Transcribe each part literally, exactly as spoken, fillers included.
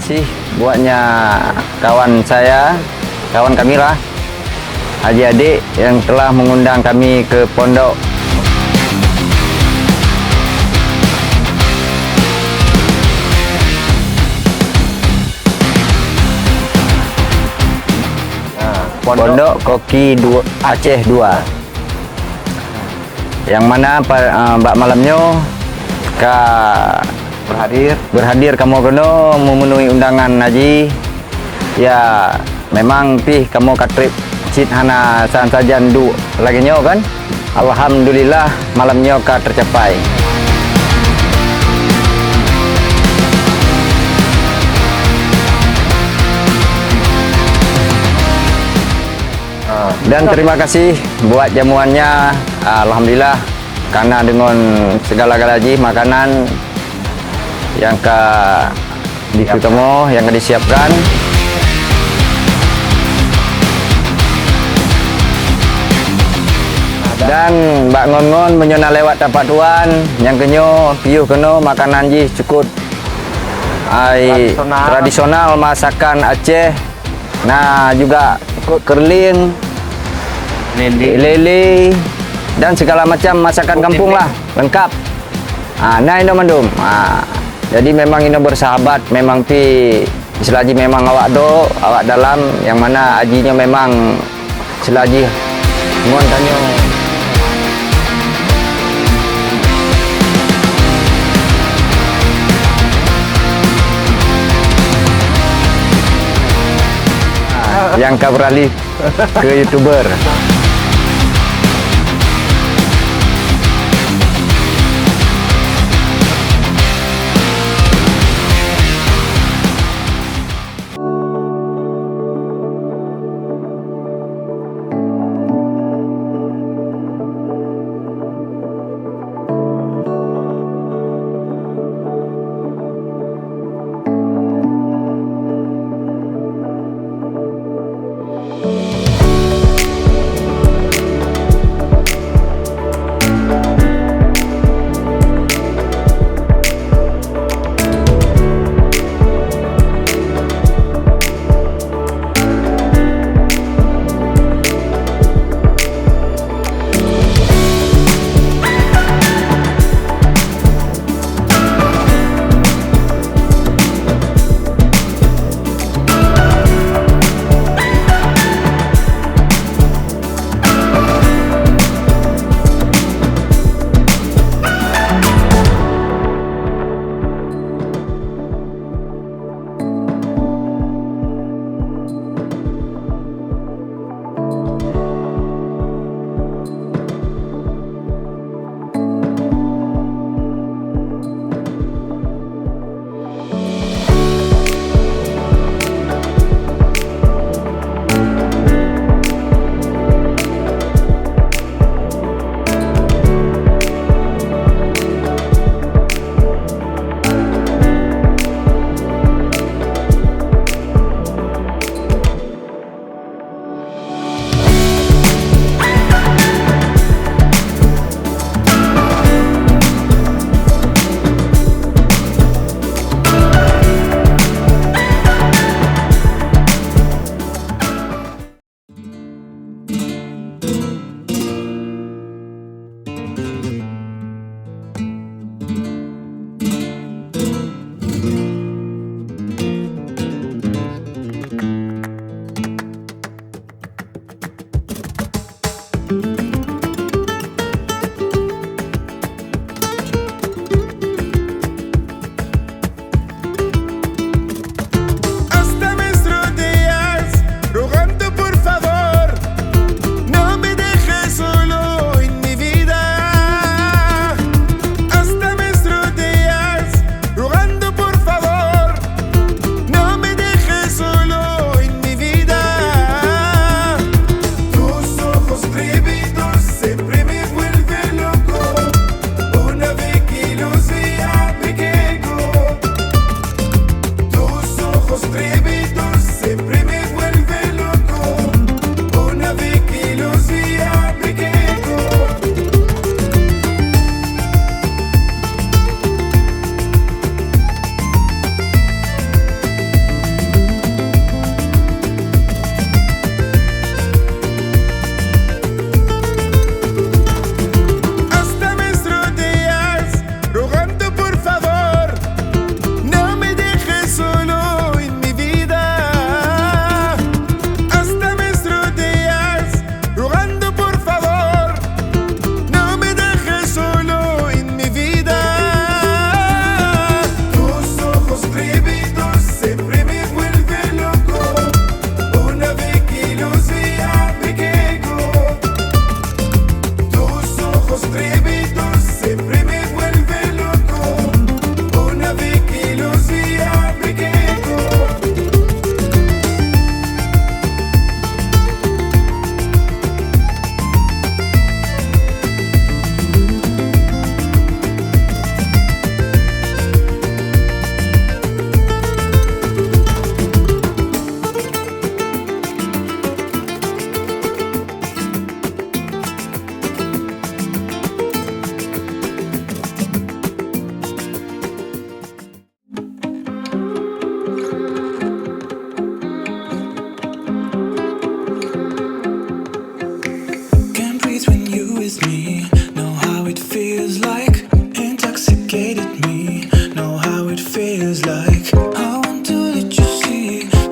Kasih buatnya kawan saya, kawan kami lah, adik-adik yang telah mengundang kami ke pondok. Pondok Koki dua, Aceh dua. Yang mana pa-, ah, bak malam nyoe ka berhadir, berhadir kamoe keunoe memenuhi undangan haji. Ya, memang pih kamoe ka trép cit hana san sajan duek lagée nyoe kan. Alhamdulillah, malam nyoe ka tercapai. Dan terima kasih buat jamuannya. Alhamdulillah, karena dengan segala-gala jih makanan yang ka dikeutemu, yang ka disiapkan. Dan bak ngon-ngon meunyoe na lewat tapak tuan, nyang keunyoe piôh keunoe makanan jih cukup ai tradisional, tradisional masakan Aceh. Nah, juga kerling, lele, dan segala macam masakan kampung lah, lengkap. Ah, nah, inoe mandum. Ah, jadi memang inoe bersahabat, memang pi istilah jih memang awak do, awak dalam, yang mana aji nyoe memang istilah jih ngon tanyoe. Yang ka beralih ke YouTuber.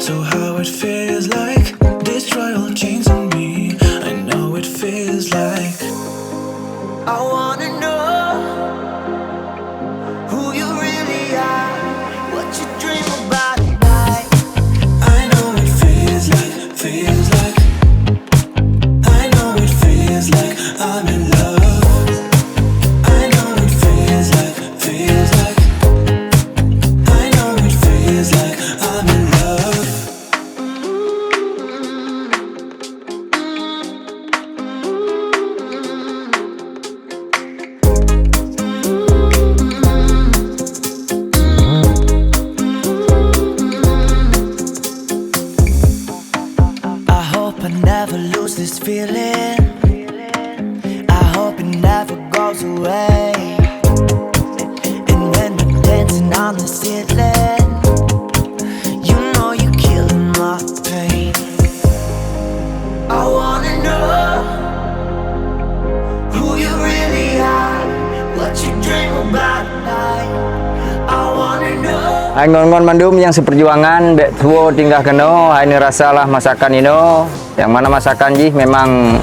So how it feels like, destroy all chains on me. I know it feels like. I wanna know who you really are, what you dream about at night. I know it feels like, feels like. I know it feels like I'm in love. I know it feels like, feels like. I know it feels like I'm in love. I hope I never lose this feeling. I hope it never goes away. And when we're dancing on the ceiling, you know you're killing my pain. I wanna know who you really are, what you dream about at night. I wanna know. Hai ngon-ngon mandum nyang seupeurjuangan, bèk tuwo tinggai keunoe, hai neurasa lah masakan inoe. Nyang mana masakan jih memang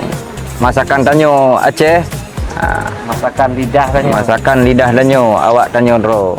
masakan tanyoe Aceh. Ha, masakan lidah tanyoe. Masakan lidah tanyoe, awak tanyoe droe.